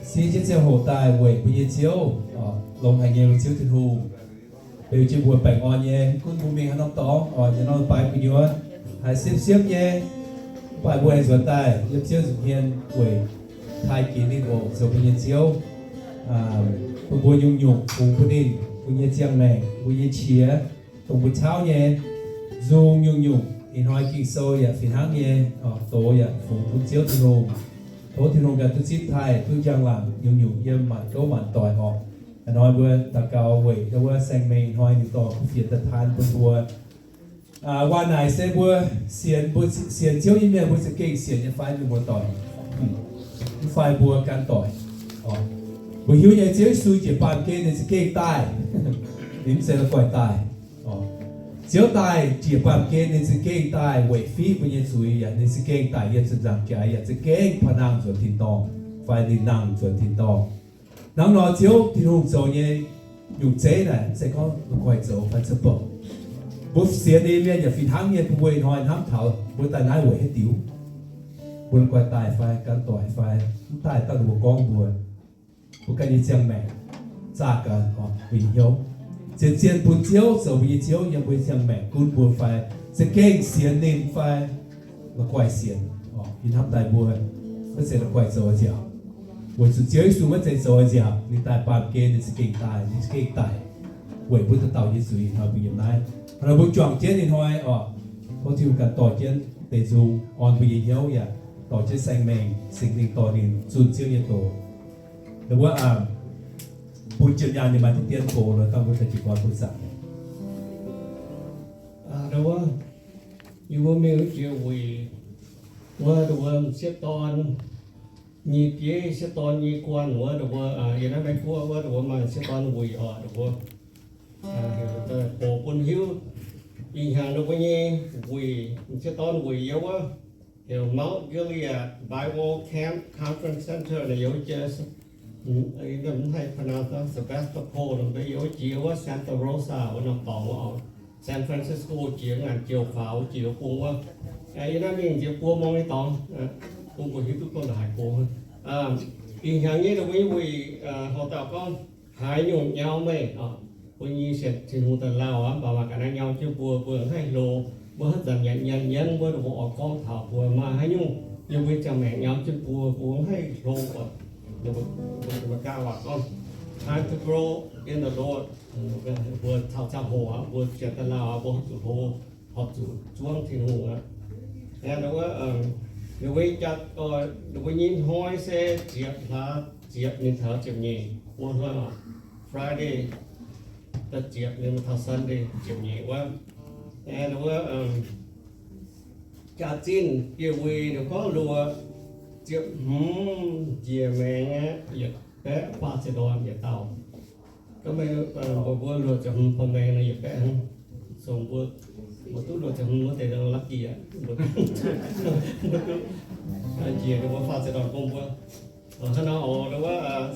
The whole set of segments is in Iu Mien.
Siev jienv ziangh hoc daaih weic mbuo nyei Ziouv, longx haic nyei Ziouv Tin-Hungh, beu jienv mbuo baengh orn nyei, gunv mbuo mingh haaix norm dorngx, oix nyei norm baaix gu'nyuoz, haiz siepv-siepv nyei, mv baac mbuo aengx nzuonx daaih yiem Ziouv nza'hmien weic taaih ginx ninh oc, zoux mbuo nyei Ziouv, bun mbuo nyungc-nyungc fungx bun ninh, mbuo nyei ziangh maengc, mbuo nyei qiex, dongh mbuo caauv nyei, nzung nyungc-nyungc ih hnoi Ging-Sou yaac fih hnangv nyei, doz yaac fungx bun Ziouv Tin-Hungh. Tov Tin-Hungh ganh duqv zipv taaih, duqv njang-laangc nyungc-nyungc yiem maanc gouv maanc doic orqc. Ih hnoi mbuo daux gaux weic ndau wuov saeng-mengh ih hnoi ninh dorh kuv fienx daaih taan bun mbuo. Waac naaic se mbuo sienx, mbuo sienx Ziouv nyei mienh mbuo za'gengh sienx nyei fai, mienh muoz-doic? Mv fai mbuo gan doic? Mbuo hiuv nyei Ziouv Yesu njiec baamh gen ninh za'gengh daaih. Ninh mv zeiz la'guaih daaih. Ziouv daaih njiec baamh gen ninh za'gengh daaih weic fiqv mbuo nyei zuiz, yaac ninh za'gengh daic yiem ziepc nzaangc jaax, yaac za'gengh paav nangh nzuonx tin-dorngh, fai ninh nangh nzuonx tin-dorngh. Hnangv nor Ziouv Tin-Hungh zoux nyei nyungc zeiv naaic mv zeiz gorngv la'guaih zoux fai za'bouc. Mbuo sienx ninh mienh yaac fih hnangv nyei, bun mbuo ih hnoi hnamv taux mbuo daaih naaiv weic haaix diuc. Mbuo la'guaih daaih fai gan doic fai mv daaih, dauh ninh mbuo gorngv mbuo, mbuo ganh nyei ziangh maengc zaah gaax mbuo nyei hnyouv. Zien-zien bun Ziouv zoux mbuo nyei Ziouv yiem mbuo nyei ziangh maengc, gunv mbuo fai za'gengh sienx ninh fai la'guaih sienx. Ninh hnamv daaih mbuo, maiv zeiz la'guaih zoux nziaauc. Weic zuqc Ziouv Yesu maiv zeiz zoux nziaauc, ninh daaih baamh gen ninh za'gengh daaih, ninh za'gengh daic weic mbuo dauh dauh nyei zuiz. Ih hnoi mbuo yiem naaiv, hnoi mbuo juangc jienv ih hnoi oc, tov Tin-Hungh ganh dorh jienv deix nzung orn mbuo nyei hnyouv yaac dorh jienv saeng-mengh, Singx Lingh dorh ninh zunh Ziouv nyei doz. Ndau wuov, bun jiem nyaanh ninh maaih diqv dien gox nor, dangh mbuo daaih jiez gorn bun saengv. Ndau wuov, yie mbuo mingh wuov jiex wuic wuov, ndau wuov m'sieqv dorn nyei bieiv, sieqv dorn nyei guanh wuov, ndau wuov, yiem naaiv Meiv Guoqv wuov, ndau wuov maaih sieqv dorn wuic oc, ndau wuov, heuc daaih hoqc bun hiuv. Ih hnyangx ndau wuov nyei wuic, m'sieqv dorn wuic yiem wuov heuc Mount Gilead Bible Camp Conference Center naaic, yiem wuov jiex, mv haih pronounce, Sebastopol, yiem wuov jiex wuov Santa Rosa wuov norm dorngx wuov oc. San Francisco jiex ngaanc jouh faaux wuov jiex bung wuov. Yiem naaiv mingh nziex buo mong nyei dorngx, bun mbuo hiuv duqv gorngv haaix go. Ih hnyangx nyei ndau wuov nyei wuic, horqc dauh gorngv, haaix nyungc nyau meih, mbuo nyei sienx Tin-Hungh daaih lauh aqv, mv baac maaih ga'naaiv nyau jienv mbuo, mbuo haih hlo. Mbuo haaix zanc nyanc nyanc nyanc mbuo, mbuo oix gorngv taux mbuo maaih haaix nyungc yiem mbuo ziangh maengc nyau jienv mbuo, mbuo haih hlo oc. Mbuo ganh waac gorngv, Time to grow in the Lord. Mbuo caux ziangh hoc aqv, mbuo sienx daaih lauh aqv, mbuo horpc zuqc hlo, horpc zuqc zuangv Tin-Hungh aqv. Ninh mbuo, ninh mbuo nyei jaax, ninh mbuo nyei hnoi se ziepc hlaax ziepc mingh taux ziepc nyeic wuov hnoi, Friday da'ziepc mingh taux Sunday ziepc nyeic wuov. Ninh mbuo jaax-zinh biouv wuic ninh gorngv luoqc ziepc hmz njiec maengx aqv, yietc baeqv faah ziepc ndorn yietc dauh. Gorngv meih mbuo luoqc ziepc hmz faah maengx nor yietc baeqv hnangv. Sou mbuo, mbuo duqv luoqc ziepc hmz wuov deix nor lucky aqv. Mbuo duqv njiec ninh mbuo faah ziepc ndorn bun mbuo. Hnangv nor oc, wuov,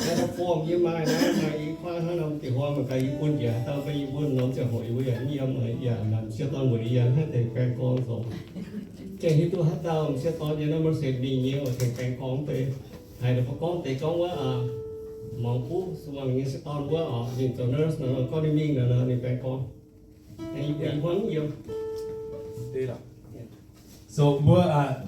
naaiv form yie maaih naaiv, maaih i kuaaiv hnangv nor, dingc huaang mangc gaax yie bun njiec haaix dauh fai yie bun norm ziangh hoc yie mbuo yaac mv yiem, yaac m'sieqv dorn weic yie yaac mv haih tengx baeng gorngv zoux. Gengh hiuv duqv haaix dauh m'sieqv dorn yiem naaiv maiv se mingh nyei oix tengx baeng gorngv deix. Haiz ninh mbuo gorngv deix gorngv wuov, mangc buv suangx nyei sieqv dorn wuov oc, ninh zoux nurse nor, gorngv ninh mingh nor, ninh baeng gorngv. Yie mbuo mv yiem. So mbuo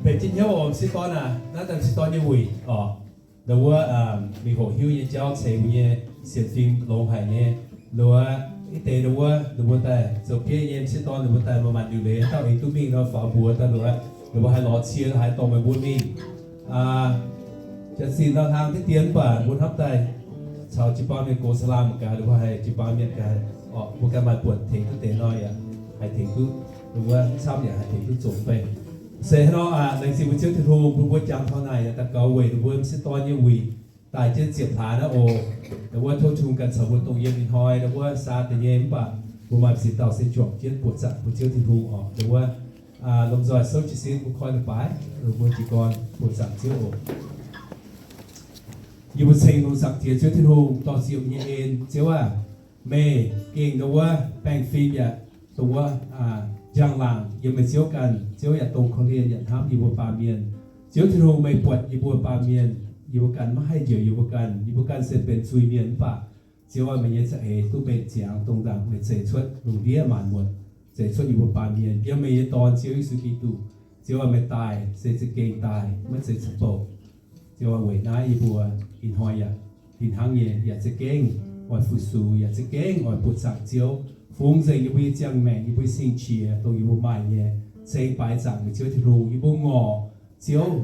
mbenc jienv hnyouv oc, m'sieqv dorn aac, naaiv daaih m'sieq dorn nyei wuic oc. Ndau wuov mingh hoqc hiuv nyei jauv ceix mbuo nyei sienx fim longx haic nyei. Ndau wuov, ih deix ndau wuov ninh mbuo daaih zoux bieiv nyei m'sieq dorn, ninh mbuo daaih maaih maanc liuc leiz, dauh eix duqv mingh nor faaux mbuox daaih ndau wuov, ninh mbuo haih lorz cie haaix dorh meih mbuo mingh. Janx-zinh nor hlang diqv dien mv baac mbuo hnamv daaih caux jiu-baang mienh gox saalaam mangc gaax, ninh mbuo haih jiu-baang mienh gaax, mbuo ganh maaih buonc tengx duqv deix nor yaac haih tengx duqv, ninh mbuo mv camv yaac haih tengx duqv zoqc mv bei. Se hnangv nor, laengz zingh mbuo Ziouv Tin-Hungh bun mbuo jangx taux naaic yaac daux gaux weic ninh mbuo m'sieqv dorn nyei wuic daaih jienv ziepc hlaax naaiv oc. Ndau wuov tov Tin-Hungh ganh caux mbuo dongh yiem ih hnoi ndau wuov saa deix nyei mv baac mbuo maaih ziex dauh se juangc jienv buoqc zaangc bun Ziouv Tin-Hungh oc. Ndau wuov lomh nzoih souv jiez sin mbuo koi leiz-baaix, mbuo jiez gorn buoqc zaangc Ziouv oc. Yie mbuo ceng lungh zaangc Diex Ziouv Tin-Hungh, dorh ziec nyei en Ziouv aah! Meih gengh ndau wuov baengh fim yaac dongh wuov njang-laangc yiem meih Ziouv ganh. Ziouv yaac dongh korv-lienh yaac hnamv yie mbuo baamh mienh. Ziouv Tin-Hungh, meih buatc yie mbuo baamh mienh. yie mbuo ganh maiv haih njoux yie mbuo ganh. Yie mbuo ganh se benx zuiz-mienh mv baac Ziouv aah, meih nyei za'eix duqv mbenc ziangx dongh nzangc meih zeix cuotv lungh ndiev maanc muotc, zeix cuotv yie mbuo baamh mienh yiem meih nyei Dorn, Ziouv Yesu Giduc. Ziouv aah, meih daaih se za'gengh daaih, maiv zeiz ceix bouc. Ziouv aah, weic naaiv yie mbuo ih hnoi yaac fih hnangv nyei yaac za'gengh oix fu-sux, yaac za'gengh oix buoqc zaangc Ziouv, fungx nzengc yie mbuo nyei ziangh maengc, yie mbuo sing-qiex dongh yie mbuo maaih nyei, ceix baaix zaangc meih Ziouv Tin-Hungh. Yie mbuo ngorc Ziouv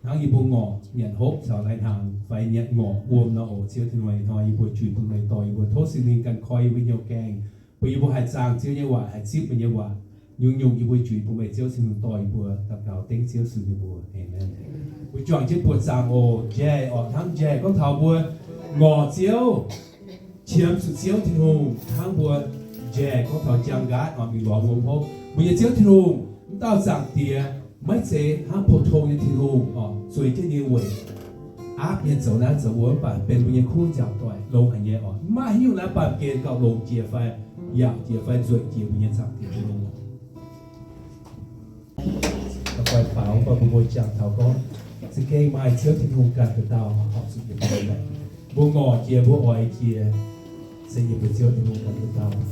hnangv yie mbuo ngorc nyanc hopv caux lai-hnaangx fai nyanc ngorc wuom nor oc. Ziouv Tin-Hungh, ih hnoi yie mbuo juix bun meih dorh yie mbuo, tov Singx Lingh ganh koi yie mbuo hnyouv gaengh, bun yie mbuo haih zaangh Ziouv nyei waac, haih zipv meih nyei waac. Nyungc-nyungc yie mbuo juix bun meih Ziouv Tin-Hungh dorh yie mbuo. Daux gaux dengv Ziouv Yesu nyei mbuox, aamen. Mbuo juangc jienv buoqc zaangc oc. Njaic oc, hnamv njaic gorngv taux mbuo ngorc Ziouv, qiemx zuqc Ziouv Tin-Hungh hnangv mbuo njaic gorngv taux jang nqaatv oc, mingh lorz mbuo hopv. Mbuo nyei Ziouv Tin-Hungh, mv dauh Zaangc Diex maiv zeiz hnangv pou-tong nyei Tin-Hungh oc, zueiz jienv ninh nyei weic, aapv mienh zoux naaiv zoux wuov, mv baac benx mbuo nyei kuv nziaauc doic longx haic nyei oc. Mv maaih haaix nyungc naaiv baamh gen gauh longx jiex fai yaauc jiex fai nzueic jiex mbuo nyei Zaangc Diex Tin-Hungh. Fai faaux mv baac mbuo mbuo jangx taux gorngv za'gengh maaih Ziouv Tin-Hungh ganh daux gaux horpc zuqc yiem mbuo maengc. Mbuo ngorc jiex, mbuo oix jiex, se yiem mbuo Ziouv Tin-Hungh ganh daux gaux.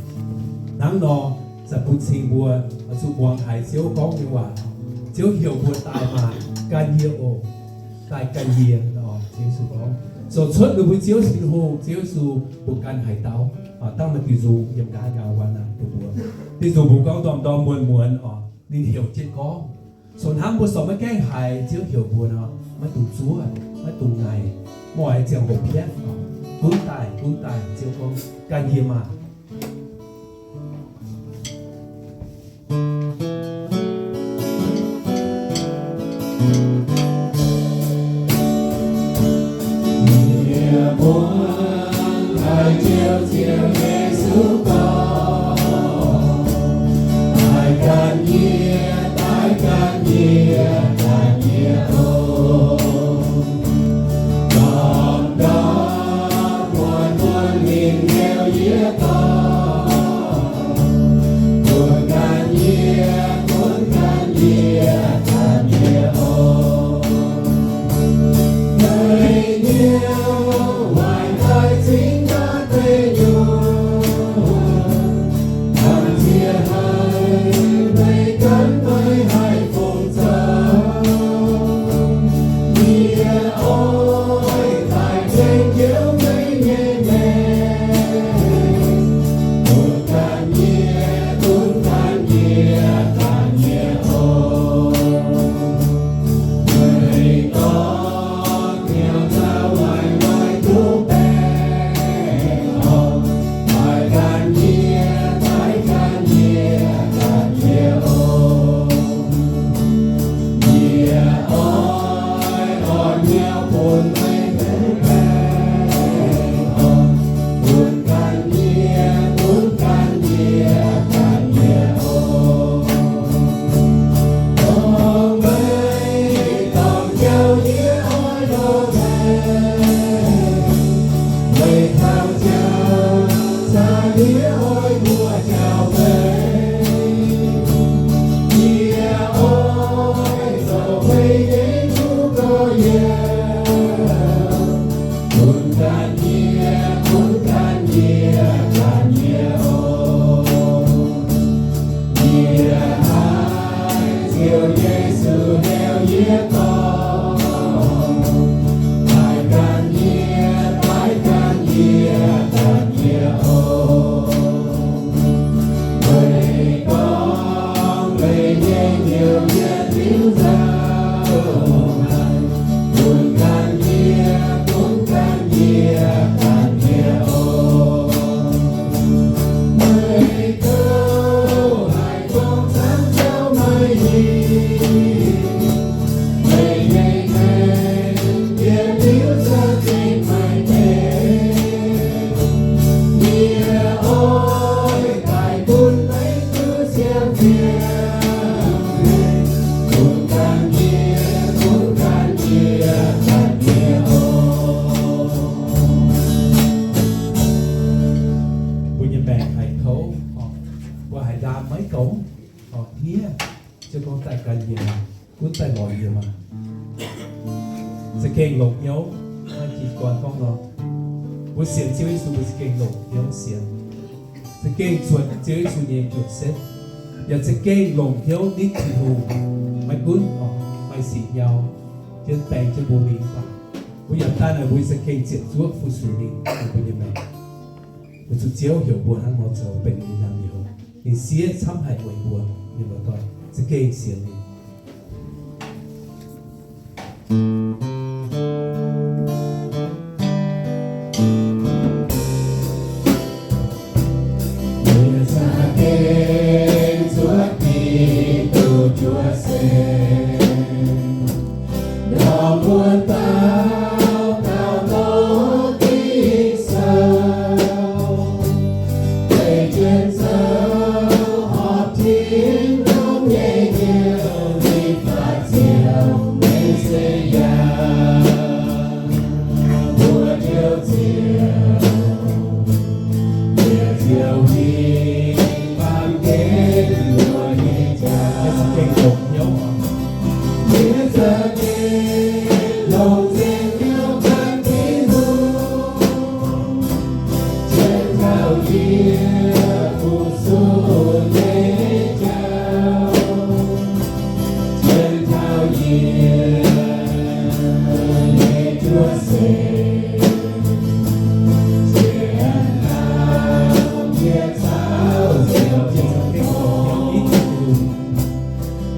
Hnangv nor, zanc bun cing mbuo oix zuqc muangx haiz Ziouv gorngv nyei waac. Ziouv heuc mbuo daaih maah! Gan yie oc. Daaih gan yie oc, Ziouv Yesu gorngv. Zoux cuotv ninh mbuo Ziouv Tin-Hungh, Ziouv Yesu mbuo gan haaix dauh? Dangh maaih diuh nzungh yiem nqa'haav nqaang waac naaic bun mbuo. Diuh nzungh mbuo gorngv ndorm-ndorm muonz-muonz oc, ninh heuc jienv gorngv. Zoux hnangv mbuo sorc maiv gaengh haiz Ziouv heuc mbuo nor, maiv dungx zuov, maiv dungx ngaih, mv oix ziangh hoc piatv oc. Gunv daaih, gunv daaih, Ziouv gorngv, Gan yie maah! Mbuo nyei maengc haiz kouv, mbuo haiz ndaam maiv goux, hniev, Ziouv gorngv daaih gan yie maah, gunv daaih lorz yie maah. Za'gengh longc hnyouv, Ih gorn gorngv nor, mbuo sienx Ziouv Yesu mbuo za'gengh longc hnyouv sienx, za'gengh cuotv Ziouv Yesu nyei njuov setv, yaac za'gengh longc hnyouv nitv Tin-Hungh, maiv gunv maaih sic nyau jienv baeng jienv mbuo mingh mv baac mbuo yaac daaih naaic mbuo za'gengh ziepc zuoqv fu-sux ninh, ninh mbuo nyei maengc. Weic zuqc Ziouv heuc mbuo hnangv nor zoux benx ninh nyei naamh nyouz. Ninh siev camv haic weic mbuo, mienh muoz-doic, za'gengh sienx ninh. Yie za'gengh zuov Giduc njuov seix, ndorm wuov dauh dauh doqc Ging-Sou, deix jienv zoux horpc Tin-Hungh nyei hnyouv, Liuz-Faatc Ziouv, Messiah, mbuo Ziouv Ziouv. Yie ziouc huingx baamh gen mbuo nyei jauv. Yie za'gengh longc nzengc hnyouv gan Tin-Hungh, jienv taux yie fu-sux nyei jauv, jienv taux yie nyei njuov seix. Yie caux Ziouv Tin-Hungh,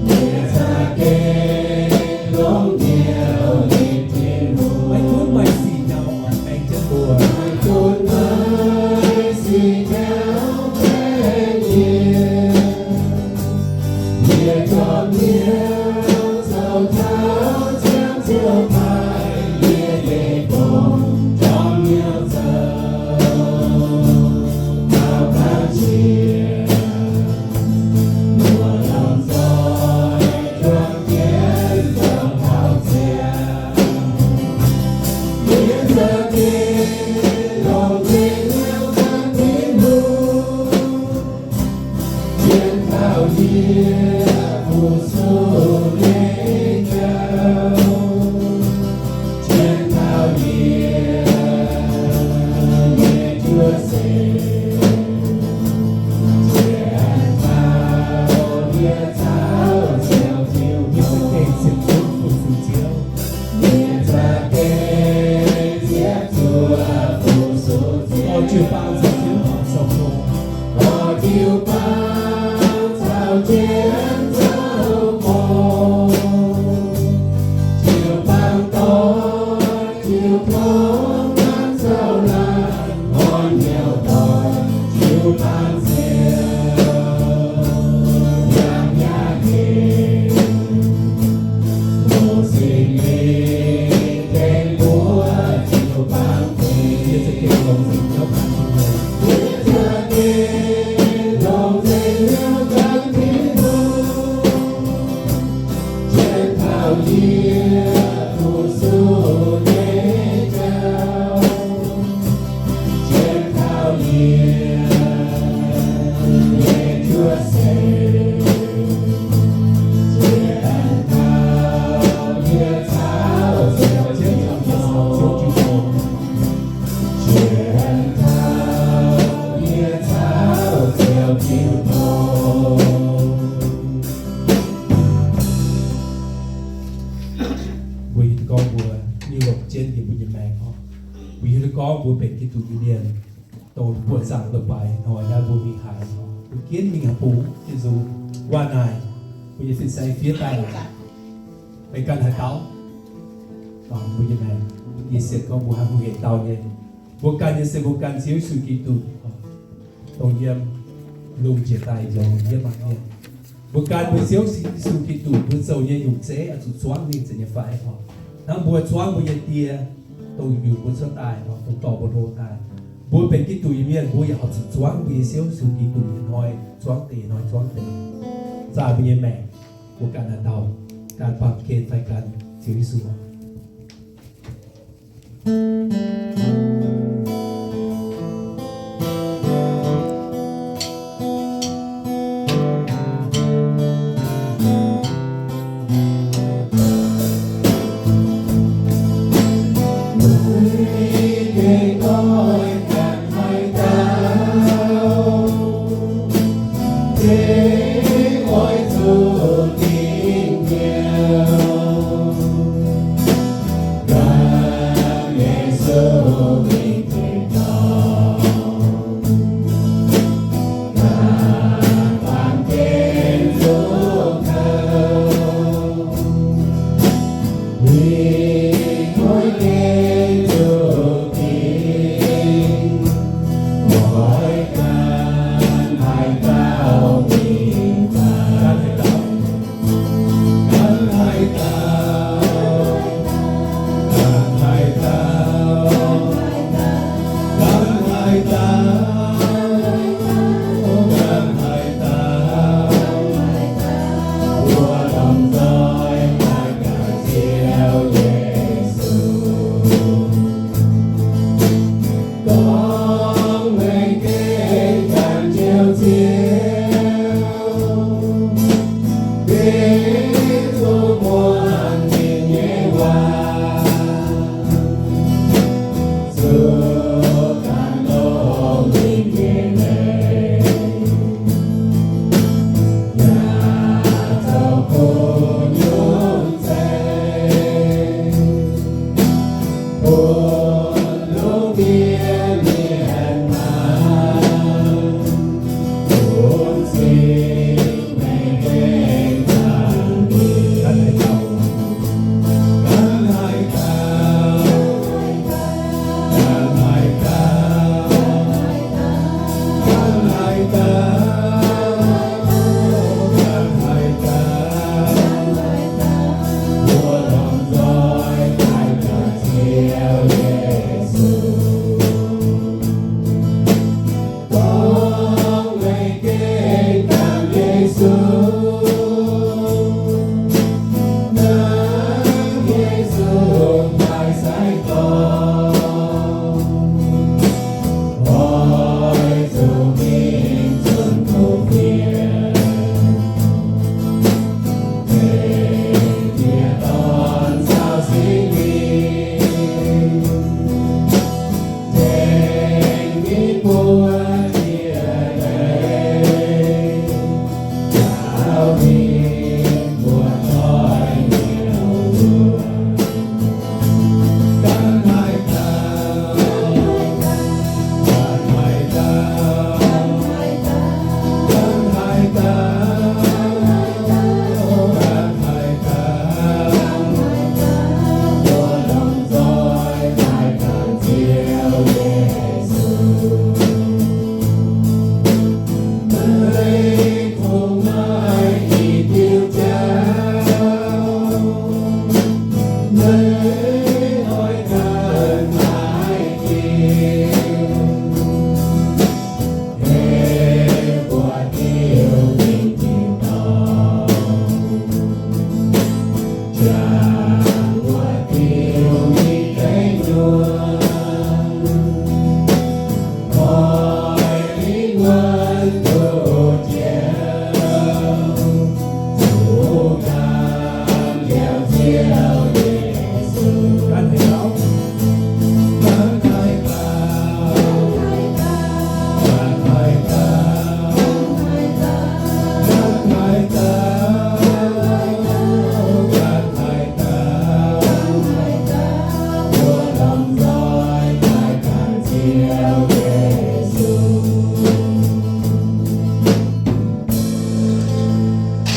yie za'gengh longc hnyouv nitv Tin-Hungh. Maiv gunv maaih sic nyau baeng jienv mbuo, maiv gunv maaih sic nyau baeng yie, yie jorm hnyouv zoux taux ziangh zuoqv daaih, yie deic-bung jorm hnyouv zoux taux ganh qiex. Mbuo lomh nzoih juangc jienv zoux taux ziangh. Yie za'gengh longc nzengc hnyouv gan Tin-Hungh, jienv taux yie fu-sux nyei jauv, jienv taux yie nyei njuov seix. Jienv taux yie caux Ziouv Tin-Hungh, yie za'gengh ziepc zuoqv fu-sux Ziouv. Yie za'gengh ziepc zuoqv fu-sux Ziouv. Jiu-baang caux jienv zoux gong, jiu-baang caux jienv zoux gong. Jiu-baang doic, jiu-tong mangc zaux laanh, orn hnyouv doic, jiu-baang Ziouv yangh yaac hec. Longc Singx Lingh tengx mbuo jiu-baang deix. Yie za'gengh longc nzengc hnyouv gan Tin-Hungh. Yie za'gengh longc nzengc hnyouv gan Tin-Hungh, jienv taux yie fu-sux nyei jauv, jienv taux yie nyei njuov seix, jienv taux yie caux Ziouv Tin-Hungh, jienv taux yie caux Ziouv Tin-Hungh. Mbuo hiuv duqv gorngv mbuo nyei longc jienv yiem mbuo nyei maengc oc. Mbuo hiuv duqv gorngv mbuo benx Giduc nyei mienh, dongh buoqc zaangc leiz-baaix hnoi naaiv mbuo mingh haaix, mbuo ginv mingh haaix bung, Yesu waac naaic, mbuo nyei fin-saeng fiev daaih, meih ganh haaix dauh? Mbuo nyei maengc, yie sienx gorngv mbuo haih hungh hec dauh nyei. Mbuo ganh nyei se mbuo ganh Ziouv Yesu Giduc, dongh yiem lungh jiex daaih njoux yiem mangc mienh. Mbuo ganh mbuo Ziouv Yesu Giduc, mbuo zoux nyei nyungc zeiv oix zuqc zuangv ninh zeiz nyei fai oc? Hnangv mbuo zuangv mbuo nyei die, dongh yungz mbuo cuotv daaih oc, dongh dorh mbuo hlo daaih. Mbuo benx Giduc nyei mienh, mbuo yaac oix zuqc zuangv mbuo nyei Ziouv Yesu Giduc yietc hnoi zuangv deix, yietc hnoi zuangv deix. Zaah mbuo nyei maengc, mbuo ganh haaix dauh, ganh baamh gen fai ganh Ziouv Yesu oc.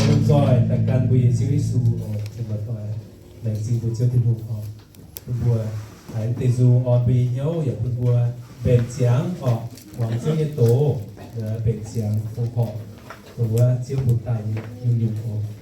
Lomh nzoih daaih gan mbuo nyei Ziouv Yesu oc. Laengz zingh mbuo Ziouv Tin-Hungh oc. Bun mbuo haiz deix nzung orn mbuo nyei hnyouv yaac bun mbuo mbenc ziangx oc, muangx Ziouv nyei doz, mbenc ziangx fongc horc dongh wuov Ziouv mbuo daaih nyei nyungc-nyungc oc.